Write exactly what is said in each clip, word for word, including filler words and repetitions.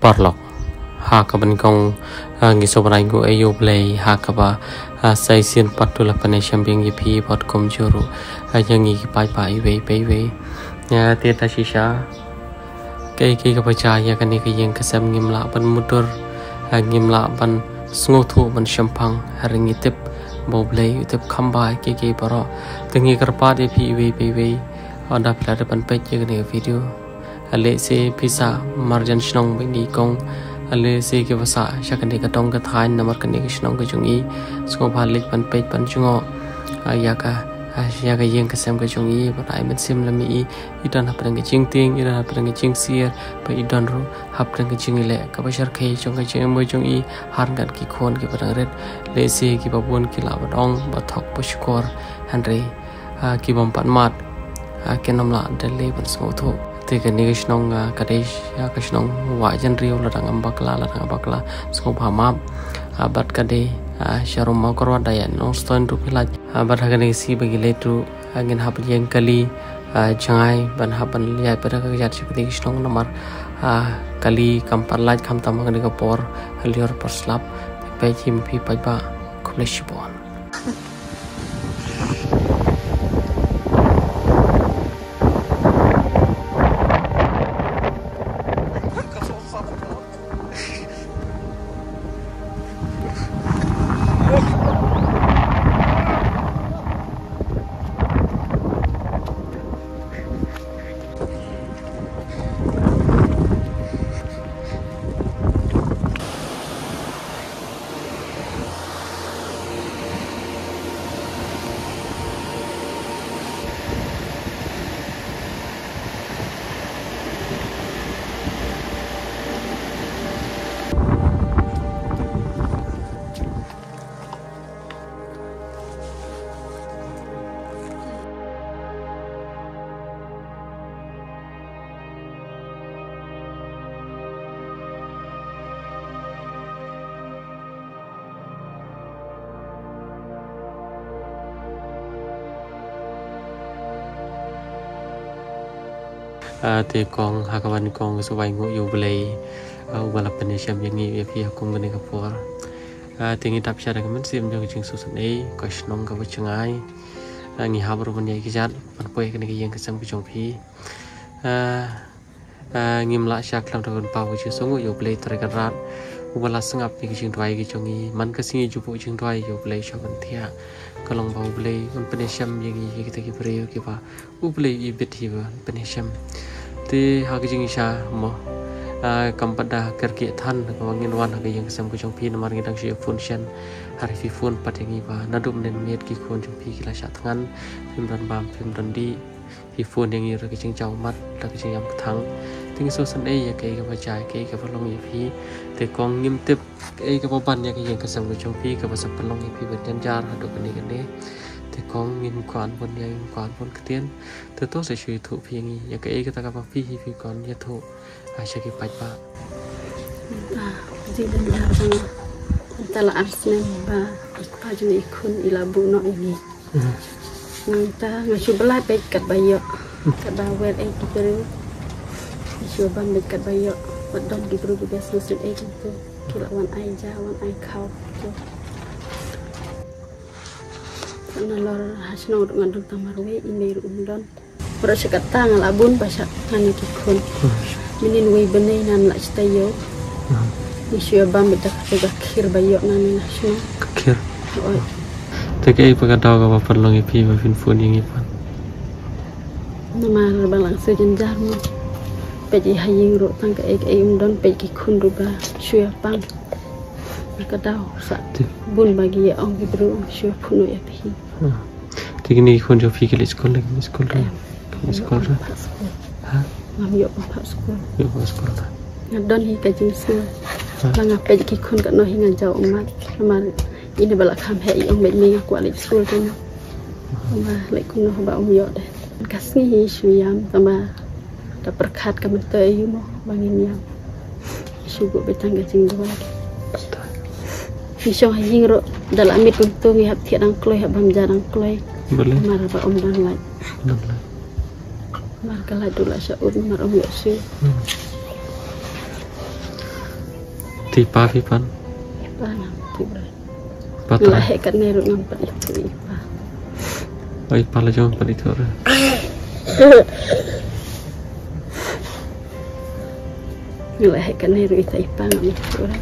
Paralok, ha kaba nyngkong, ah, ngi sngewbha nguh ïa U Blei ha kaba, ah, sa shisien pat u la pynïashem biang ïa phi bad kumjuh ruh, ah, ïa ngi ki paidbah iwei pa iwei. Ah, te ta shisha, kaei kaei kaba jia ïa kane ka ïing ka sem ngim lah ban mutdur, ah, ngim lah ban sngewthuh ban shemphang, hynrei ngi tip ba U Blei u tip kham bha ïa kiei kiei baroh. Te ngi kyrpad ïa phi iwei pa iwei, lada phi la dep ban peit ïa kane ka video, lehse phi sah marjan shnong bad ngi kong, lehse kiba sah sha kane ka dong ka thaiñ namar kane ka shnong ka jong ngi, sngewbha leit ban peit ban jngoh, ah, ïa ka, ah, ïa ka ïing ka sem ka jong ngi, bad ai mynsiem lem ïa i, i don hapdeng ka jingtieng, i don hapdeng ka jingsier, bad i don ruh hapdeng ka jingïaleh kaba shyrkhei jong ka jingim ka jong i ha ryngkat ki khun kiba dang rit. Lehse kiba bun ki lah ban ong ba thok ba shukor, hynrei, ah, ki bym pat mad, ah, kin ym lah de lei ban sngewthuh. Te kane ka shnong, ah, ka dei, ah, ka shnong Wah Jynriew, lada ngam bakla, lada ngam bakla, sngewbha map. Ah, bad ka dei, ah, sharum Mawkyrwat, da ïaid Nongstoiñ ruh phi lait. Ah, bad ha kane ka sngi ba ngi leit ruh, ah, ngin hap ïeng kali, ah, jngai ban hap ban ïaid pat ha ka kjat sha kane ka shnong namar, ah, kali kam pat lait khamtam ha kane ka por halor por slap. Phi peit hi ma phi paidbah, khublei shibun. Ah, te kong, ha kaba nyngkong sngewbha nguh ïa U Blei, ah, uba la pynïashem ïa ngi ïa phi ha kum kane ka por. Ah, te ngi dap sha da ka mynsiem jong ka jingsngewsynei, ka shnong kaba jngai. Ah, ngi hap ruh ban ïaid kjat ban poi ha kane ka ïing ka sem ka jong phi. Ah, ah, ngim lah shuh khlem da ban paw ka jingsngewnguh ïa U Blei Trai Kynrad, uba la sngap ïa ka jingduwai ka jong ngi. Man ka sngi jubok jingduwai ïa U Blei sha ban thiah. Ka long ba U Blei un pynïashem ïa ngi, ïa kita ki briew kiba U Blei u ibit hi ban pynïashem. Te ha ka jingshisha mo, ah, kam pat da kyrkieh than kaba ngin wan ha ka ïing ka sem ka jong phi namar ngi dang shu ïa phone shen. Hynrei phi phone pat ïa ngi ba naduh mynne miet ki khun jong phi ki la shah thngan, phim don bam phim don dih. Phi phone ïa ngi ruh ka jingjaw mat, da ka jingïam kthang. Te ngi sngewsynei ïa kaei kaba jia, kaei kaba long ïa phi. Te kong ngim tip kaei kaba ban ïa ka ïing ka sem ka jong phi kaba sa pynlong ïa phi ban jynjar haduh kane kane. Te kong ngim kwah ban ïa, ngim kwah ban ktien. Te to sa shu ïathuh phi ïa ngi ïa kaei kata kaba phi hi phi kwah ïathuh, ah, sha ki paidbah. Mynta ka jingjynjar jong nga, mynta la ar snem ba i kpa jong i khun i la buh noh ïa ngi. Hmm. Nangta nga shu bylla beit katba ïoh, hmm, katba wer ei ki briew. Nga shu bam beit katba ïoh. Wat don ki briew kiba sngewsynei kumto, ki la wan ai ja, wan ai khaw. Nalor ha shnong ruh nga don tang marwei, i mei ruh um don. Baroh shi katta nga la bun ba shah tang ïa ki khun. Hmm. Mynnin wei bnai nan la shi taïew. Hmm. Ngi shu ïa bam beit da kata ka khir ba ïoh nangne na shnong. Ka khir. Oi. Te kaei pat ka daw kaba pynlong ïa phi ba phin phone ïa ngi pat? Namar ba la shu jynjar mo. Peit i ha ïing ruh tang kaei kaei um don, peit ki khun ruh ba shu ïa pang. Ka daw sa. Te bun ba ki ïa ong ki briew shu ïa phone ïa phi. Hmm. Te kine ki khun jong phi ki leit skul, ki leit skul re? Em. Ki leit skul re? Ngam ïoh phah skul. Ha? Ngam ïoh phah skul. Ïoh phah skul re? Nga don hi ka jingsngew. Ha? Ba nga peit ki khun katno hi nga jaw ummat. Namar ine ba la kham heh i ong beit me nga kwah leit skul te mo. Ba leit kumno ba um ïoh de. Ka sngi hi shu ïam tang ba da pyrkhat ka mynta ïa u mo ba ngin ïam. Shu buh beit tang ka jingduwai. Ngi shong ha ïing ruh da la miet kumto ngi hap thiah dang kloi, hap bam ja dang kloi. Balei? Namar ba um don light. Don light. Namar ka light ruh la shah ut namar um ïoh shuh. Hmm. Te i pa phi pat? I pa ngam ithuh ruh. Pat? Nga la heh katne ruh ngam pat ithuh i pa. Oi, i pa la jong pat ithuh ruh. Nga la heh katne ruh ita i pa ngam ithuh ruh.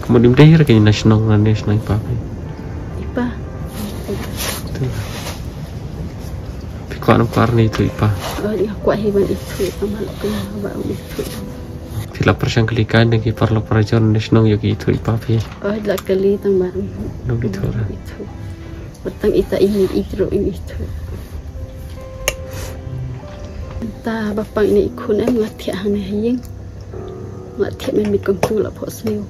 Kumno ym dei ruh kane na shnong na ne shnong i pa phi? I pa. Te phi kwah nam kwah ne ithuh i pa? Oi, nga kwah hi ban ithuh i pa, ma la kumba ym ithuh. Phi la pyrshang kylli kai na ki paralok parajor na shnong ïoh ki ithuh i pa phi? Oi, la kylli tang ba ym ithuh ruh. Ithuh. Ba tang ita i mei i ruh im ithuh. Mynta ba pang ine i khun em nga thiah hangne ha ïing. Nga thiah mynmiet kumtu la phohsniew.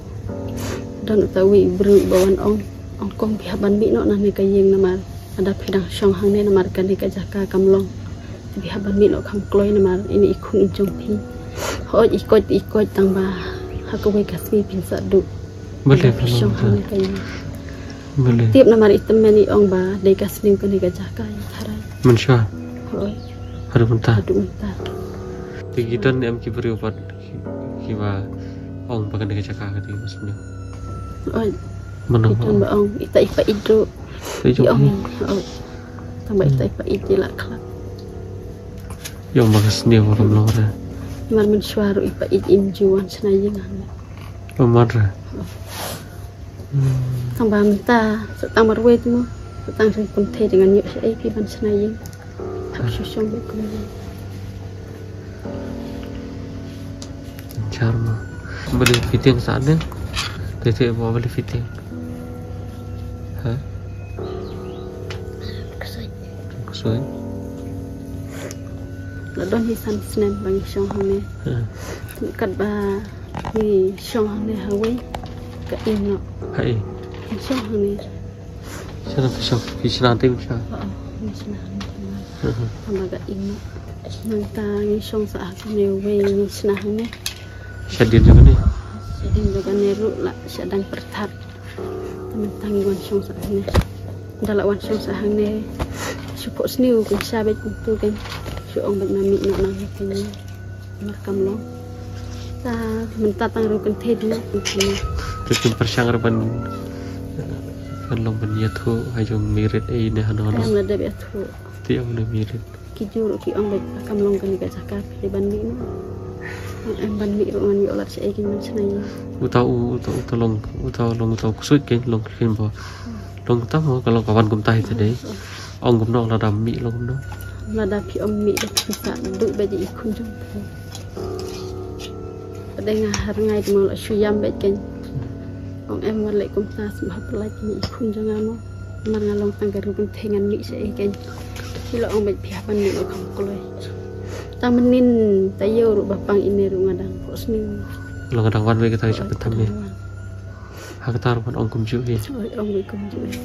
Don uta uwei u briew ba wan ong. Ong kong phi hap ban mih noh nangne ka ïing namar lada phi dang shong hangne namar kane ka jaka kam long. Phi hap ban mih noh kham kloi namar ine i khun jong phi. Hooid i koit i koit tang ba ha kawei ka sngi phin sa duh. Balei phi shong hangne ka ïing? Balei? Tip namar i tymmen i ong ba dei ka sniew kane ka jaka i tharai. Mynshuwa? Hooid. Haduh mynta? Haduh mynta. Te ki don em ki briew pat ki, kiba ong ba kane ka jaka ka dei ka sniew? Hooid. Mano ki don ba ong? Ita i pa ïeit ruh. Ita i ong. Hooid. Tang ba ita i pa ïeit i la khlad. I ong ba ka sniew kam long re. Namar mynshuwa ruh i pa ïeit im ju wan shna ïing hangne. Ym wan re. Tang ba mynta sa tang marwei te mo, sa tang ri kynthei te ngan ïoh shaei phi ban shna ïing. Hap shu shong beit kumne. Jar mo. Balei phi tieng sa ne? Te te mo balei phi tieng? Ha? Ksoi. La don hi san snem ba ngi shong hangne. Ha. Katba ngi shong hangne ha wei ka ing noh. Ha i. Ngi shong hangne. Shana phi shong, phi shna te phi shna. Oh, ngi shna hangne. Ha, ha. Tang ba ka ing noh. Nangta ngi shong sa ha kane wei ngi shna hangne. Shadien jong kane? Shadien jong kane ruh la shadang pyrthat. Te mynta ngi wan shong sa hangne. Da la wan shong sa hangne. Shu phohsniew kan sha beit kumtu kan. Shu ong beit ma mih noh nangne kan. Mar kam long. Ta mynta tang ruh kynthei dei na kynthei. Te kim pyrshang ruh ban, ban long ban ïathuh ha jong mirit ei ne hano hano. Kam la dep ïathuh. Te ong ne mirit. Ki ju ruh ki ong beit ba kam long kane ka jaka phi ban mih noh. Em ban mih ruh ngan ïoh lad shaei kein ban shna ïing. Uta u, uta, uta long, uta long, uta u ksuid kein long kein ba. Long tam mo ka long ka wan kumta hi te dei. Ong kumno lada mih long kumno. Lada phi ong mih da phi sa duh beit i khun jong phi. Dei nga har ngai mo la shu ïam beit kein. Ong em wat leh kumta sngewbha pynlait mih i khun jong nga mo. Namar nga long tang ka ruh kynthei ngan mih shaei kein. Phi la ong beit phi hap ban mih noh kham kloi. Tang mynnin taïew ruh ba pang ine ruh nga dang phohsniew. Long nga dang wan beit kata ka shop tam ne. Ha kata ruh ban ong kumjuh hi. Oi, ong beit kumjuh hi.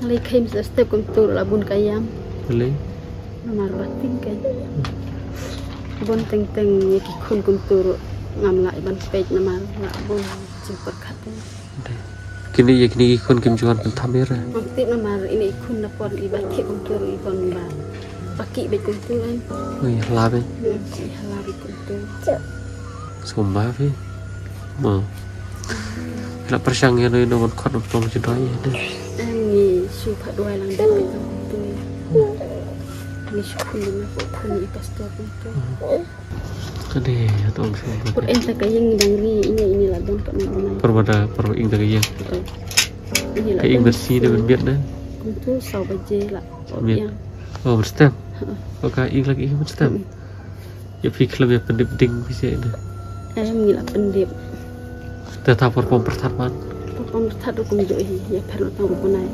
Nga leit kheiñ sa step kumtu ruh la bun ka ïam. Balei? Namar ba ting kein. Bun teng teng ïa ki khun kumtu ruh ngam lah ban peit namar la bun jingpyrkhat. Kine ïa kine ki khun kim ju wan pyntham ïa re. Ngam tip namar ine i khun na por i ba thiah kumtu ruh i khun ba paki beit kumtu kan. Oi, hala beit. Hmm, i hala beit kumtu. Sumba phi. Mo. La pyrshang ïa no ïa no ban khot ban pynlong jingduwai ïa ne. Em ngi shu pat duwai lang dep beit kumtu. Ngi shu khun na ko khun i pastor kumtu. Ka dei, ïa tong shu. Por enta ka ïing dang ri, ine, ine la don ka nang nang. Por mada, por ing ta ka ïing. Ine la ka ing don. Ber si de ben biat de. Kumtu saw baje la. Biat. Ïa. Oh, ber stem. Ha. Oh, ka ing la ka ing ber stem. Hmm. Ïa phi khlem ïa pyndep ding phi se de. Em ngi la pyndep. Te ta por pom pyrthat ban. Por pom pyrthat ruh kumjuh hi, ïa pher ruh tang ruh kunai.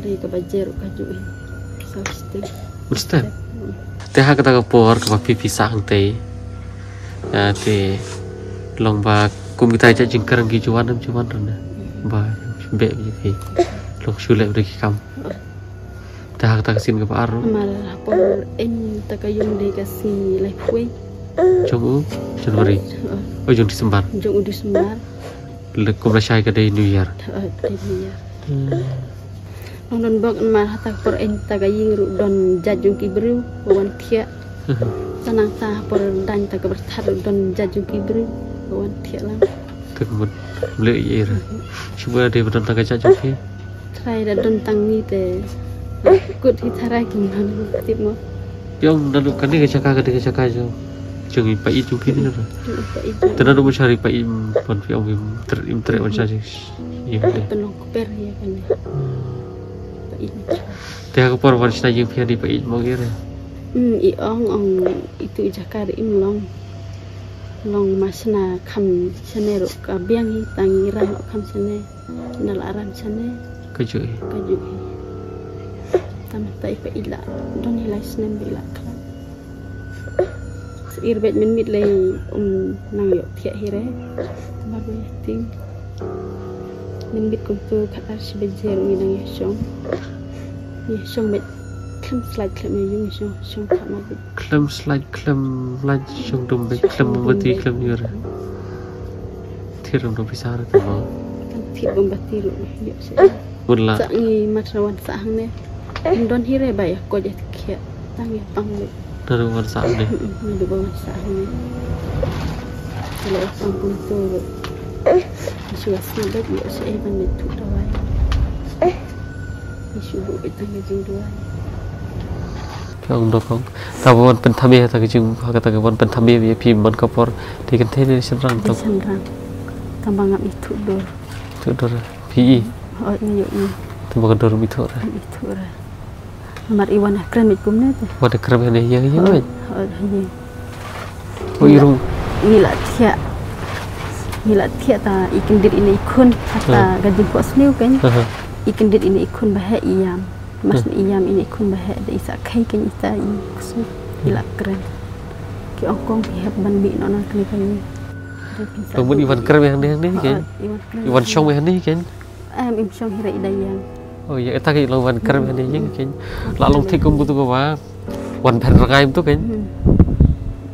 Dei ka baje ruh kajuh hi. Saw step. Step. Te ha kata ka por kaba phi phi sah hangtei. Ah, te long ba kum kita jait jingkren ki ju wan em ju wan ruh ne. Ba beh ïa phi. Long shu leh da ki kam. Te ha kata ka sien kaba ar ruh. Namar ha por ein ta ka ïing dei ka sngi laiphew. Jong u January. Oh. Oh, jong December. Jong u December. Le kum lashai ka dei New Year. Oh, dei New Year. Hmm. Long don bok namar ha ta ka por ein ta ka ïing ruh don jait jong ki briew ba wan thiah. Hmm. Te nangta ha por dain ta ka pyrthat ruh don jait jong ki briew ba wan thiah lang. Ka mut mleh i er. Shu ba dei ba don tang ka jaka jong phi. Trai da don tang ni te. Kut hi tharai kum nan tip mo. Phi ong naduh kane ka jaka, kane ka jaka jong, jong i pa i jong phi ni na. Jong i pa i jong. Te naduh ba shari pa i, ban phi ong im tre, im tre ban shari. Ïa kane. Pen long kper ïa kane. Pa i. Te ha ka por wan shna ïing phi ha ni pa i mo ngi re. Hmm, i ong ong itu i jaka re im long. Long ma shna kham shane ruh ka biang hi tang i ran kham shane. Na la ran shane. Ka ju hi. Ka ju hi. Tam ta i pa i la. Don hi lai snem ba i la khlad. Sa ir bad mynmiet lei um nang ïoh thiah hi re. Ba ba ting. Mynmiet kumtu khat ar shi baje ruh ngi nang ïa shong. Ngi shong bad khlem slide khlem ïa yung shong, shong kha ma bad. Khlem slide, khlem lait, shong dum bad, khlem mombati, khlem ïur. Thir dum pisa re tama. Kan thir mombati ruh ïoh se. Bun la. Sa ngi mat ra wan sa hangne. Don hi re ba ïa ko ïa thiah. Tang ïa pang le. Naduh wan sa hangne. Naduh ba wan sa hangne. Kalau wan pun tu. Shu wasi bad ïoh se ban le tu dawai. Shu bu bad tang ïa jing dawai. Ka ong dok ong. Ta wan pynthame ta ka jing ha ka ta ka wan pynthame ïa phi man ka por. Te kan te ne shynrang ta. Shynrang. Tang ba ngam ithuh dur. Ithuh dur. Phi i. Oi ngi ïoh i. Tang ba ka dur ithuh re. Ithuh re. Namar i wan ha kren mit kumne te. Wan ha kren ne ïa ïa. Oi, oi ïa. Oi i rung. Ngi la thiah. Ngi la thiah ta i kyndit ine i khun ta ka jingphohsniew kan. I kyndit ine i khun ba heh i ïam. Mas ne i ïam ine i khun ba heh da i sa khei kan ita i ksu. I la kren. Ki ong kong ki hap ban mih noh na kane kane. Tang mut i wan kren hangne hangne kan. I wan shong hangne kan. Em, im shong hi re i da ïeng. Oh, ïa, ita ki long wan kren hangne ïeng kan. La long thik kum kutu ko ba. Wan pher rangai tu kan.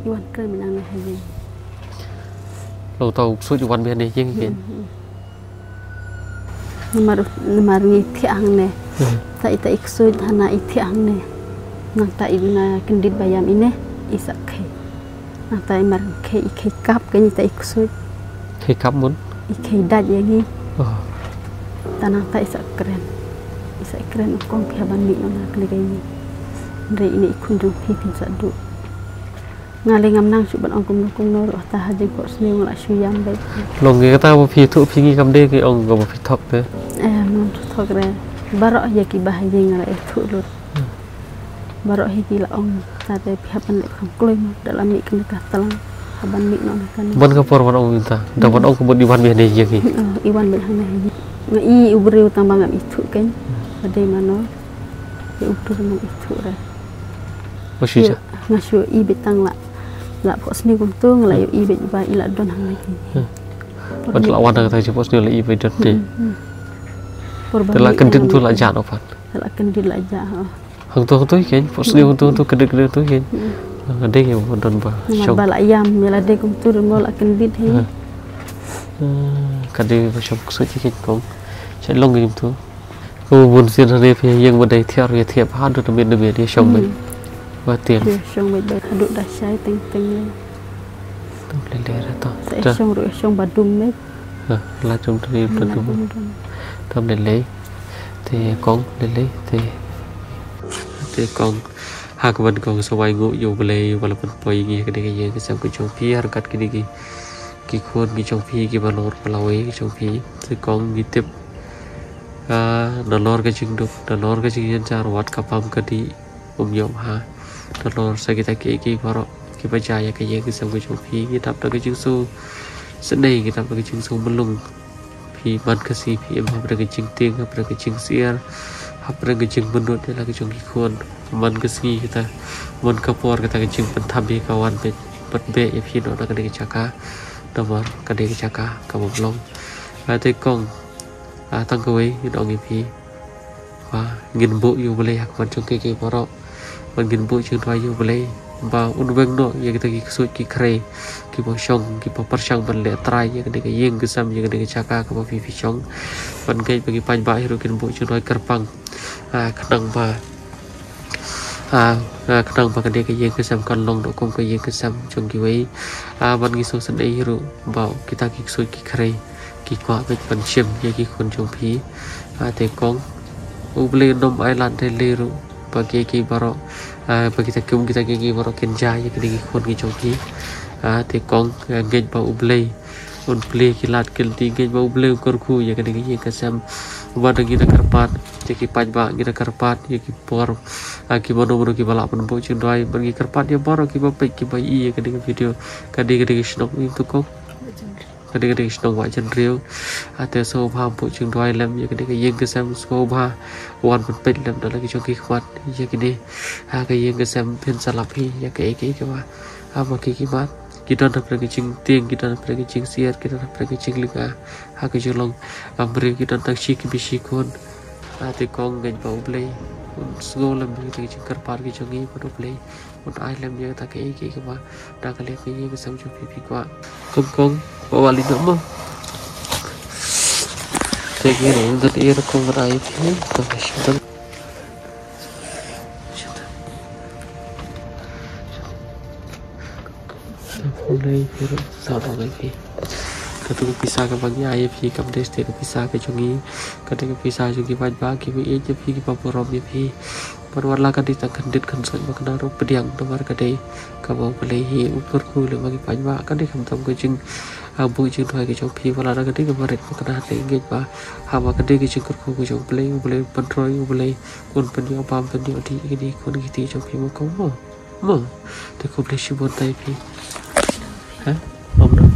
I wan kren hangne hangne. Long tau sut i wan hangne ïeng kan. Namar, namar ngi thiah hangne. Ta ita i ksuid hana i thiah hangne. Nangta i na kyndit ba ïam ine i sa khei. Nangta i mar khei i khei kap kan ita i ksuid. Khei kap mun? I khei dait ïa ngi. Oh. Ta nangta i sa kren. I sa kren u kong phi hap ban mih noh na kane ka ïing. Hynrei ine i khun jong phi phin sa duh. Nga lei ngam nang shuh ban ong kumno kumno ruh, ta ha jingphohsniew nga la shu ïam beit. Long ngi kata ba phi thuh phi ngi kam dei ki ong ka ba phi thok te. Eh, ngam thuh thok re. Baroh ïa ki ba ha ïing nga la ïathuh lut. Baroh hi ki la ong ta te phi hap ban leh kham kloi mo da la mih kane ka tlang. Hap ban mih noh na kane. Ban ka por ban ong mynta. Da ban ong ka mut i wan beit hangne ïa ki. Oh, i wan beit hangne ïa ki. Nga i u briew tang ba ngam ithuh kein. Ba dei mano. Ïa u briew ngam ithuh re. Nga shu i beit tang la, la phohsniew kumtu nga la ïoh i beit ba i la don hangne. Bad la wan da kata jingphohsniew la i beit don te. Te la kyndit tu la jah noh pat. Te la kyndit la jah. Hangtu hangtu kein phohsniew hangtu hangtu kyndit kyndit tu kein. Nga dei ngi ba don ba shong. Ba la ïam ïa la dei kumtu mo la kyndit hi. Ka dei ba shong ksuid kein kong. Cha long ngi tu. Ko bun sien hangne phi ïeng ba dei thiah ïa thiah ba haduh na miet na miet ïa shong beit. Ba tieng. Ïa shong beit beit haduh da shai teng teng le. Tam le le ra to. Sa ïa shong ruh ïa shong ba dum beit. Ha, la dum dum ba dum. Tam le le. Te kong le le te. Te kong ha ka ban kong sa wai nguh ïa U Blei ba la pynpoi ngi ha kane ka ïing ka sem ka jong phi ha ryngkat kine ki, ki khun ki jong phi ki ba lor ba lawei ki jong phi. Te kong ngi tip. Ah, nalor ka jingduk, nalor ka jingjynjar wat ka bam ka dih, um ïoh ha. Nalor sa kita kiei kiei baroh kiba jia ïa ka ïing ka sem ka jong phi, ngi dap da ka jingsngew sngewsynei, ngi dap da ka jingsngew mlung. Phi man ka sngi phi im hapdeng ka jingtieng, hapdeng ka jingsyier, hapdeng ka jingmynnud ïa la ka jong ki khun. Man ka sngi kata, man ka por kata ka jingpynthame ka wan beit, bad beh ïa phi noh na kane ka jaka. Namar kane ka jaka kaba long. Nga te kong, ah, tang kawei ngan ong ïa phi. Ba ngin buh ïa U Blei ha khmat jong kiei kiei baroh. Ba ngin buh jingduwai ïa U Blei ba un weng noh ïa kita ki ksuid ki khrei kiba shong kiba pyrshang ban leh trai ïa kane ka ïing ka sem ïa kane ka jaka kaba phi phi shong. Ban ngeit ba ki paidbah hi ruh kin buh jingduwai kyrpang. Ah, khnang ba Ah, ah, khnang ba ka dei ka ïing ka sem kan long da kum ka ïing ka sem jong kiwei. Ah, ban ngi sngewsynei ruh ba kita ki ksuid ki khrei ki kwah beit ban shim ïa ki khun jong phi. Ah, te kong, U Blei un nym ailad dei lei ruh ba ki ki baroh, ah, ba kita kum kita ki ki baroh kin jia ïa kine ki khun ki jong phi. Ah, te kong, ah, ngeit ba U Blei un plie ki lad ki lynti, ngeit ba U Blei un kyrkhu ïa kane ka ïing ka sem. Ba da ngi da kyrpad ïa ki paidbah, ngi da kyrpad ïa ki por, ah, ki mano mano ki ba lah ban buh jingduwai, ba ngi kyrpad ïa baroh ki ba peit ki ba ïohi ïa kane ka video. Kane kane ka shnong ïa tu kong, kane kane ka shnong Wah Jynriew. Ah, te sngewbha buh jingduwai lem ïa kane ka ïing ka sem, sngewbha wan ban peit lem da la ki jong ki khmat ïa kane, ah, ka ïing ka sem, phin sa lap hi ïa kaei kaei kaba, ah, ma ki ki mat. Ki don hapdeng ka jingtieng, ki don hapdeng ka jingsyiar, ki don hapdeng ka jinglynga. Ha ka jinglong, ah, briew ki don tang shi kmie shi khun. Ah, te kong, ngeit ba U Blei un sngew lem ïa kita ki jingkyrpad ki jong ngi, bad U Blei un ai lem ïa kata kaei kaei kaba na ka liang ka ïing ka sem jong phi phi kwah. Kong kong, ba wali na mo. Te ngi ruh ngin ïa kong ban ai phi, kong ka shu don. Katu ka pisa kaba ngi ai ïa phi kam dei shisha ka pisa ka jong ngi. Ka dei ka pisa jong ki paidbah kiba ïeit ïa phi, kiba burom ïa phi. Ban wat la ka dei tang khyndiat khynsoit ba kane ruh pdiang, namar ka dei kaba U Blei hi u kyrkhu lem ïa ki paidbah. Ka dei khamtam ka jing, ah, buh jingduwai ka jong phi, wat la ka dei kaba rit ba kane, te ngeit ba haba ka dei ka jingkyrkhu ka jong U Blei, U Blei un pynroi, U Blei un pynïoh bam pynïoh dih ïa kine ki khun ki kti jong phi, mo kong mo. Mo, te khublei shibun ïa phi. Ha? Mo, mo.